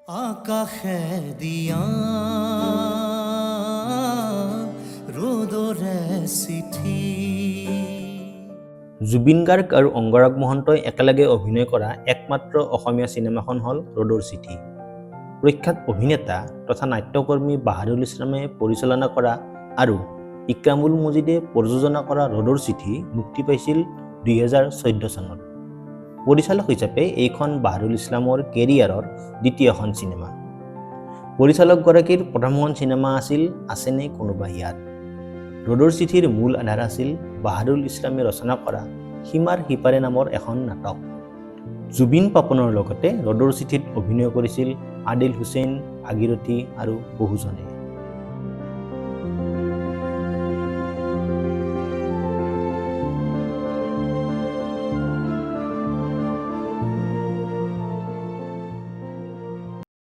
আকাশে দিয়া ৰ'দৰে চিঠি। জুবিন গাৰ্গ আৰু অংগৰাগ মহন্তই একেলগে অভিনয় কৰা একমাত্ৰ অসমীয়া চিনেমাখন হ'ল ৰ'দৰ চিঠি। প্ৰখ্যাত অভিনেতা তথা নাট্যকৰ্মী বাহাৰুল ইছলামে পৰিচালনা কৰা আৰু ইক্ৰামুল মজিদে প্ৰযোজনা কৰা ৰ'দৰ চিঠি মুক্তি পাইছিল 2014 চনত। পৰিচালক হিচাপে এইখন বাহাৰুল ইছলামৰ কেৰিয়াৰৰ দ্বিতীয়খন চিনেমা। পৰিচালকগৰাকীৰ প্ৰথমখন চিনেমা আছিল আছেনে কোনোবা ইয়াত। ৰ'দৰ চিঠিৰ মূল আধাৰ আছিল বাহাৰুল ইছলামে ৰচনা কৰা সীমাৰ সিপাৰে নামৰ এখন নাটক। জুবিন, পাপনৰ লগতে ৰ'দৰ চিঠিত অভিনয় কৰিছিল আদিল হুছেইন, ভাগীৰথী আৰু বহুজনে।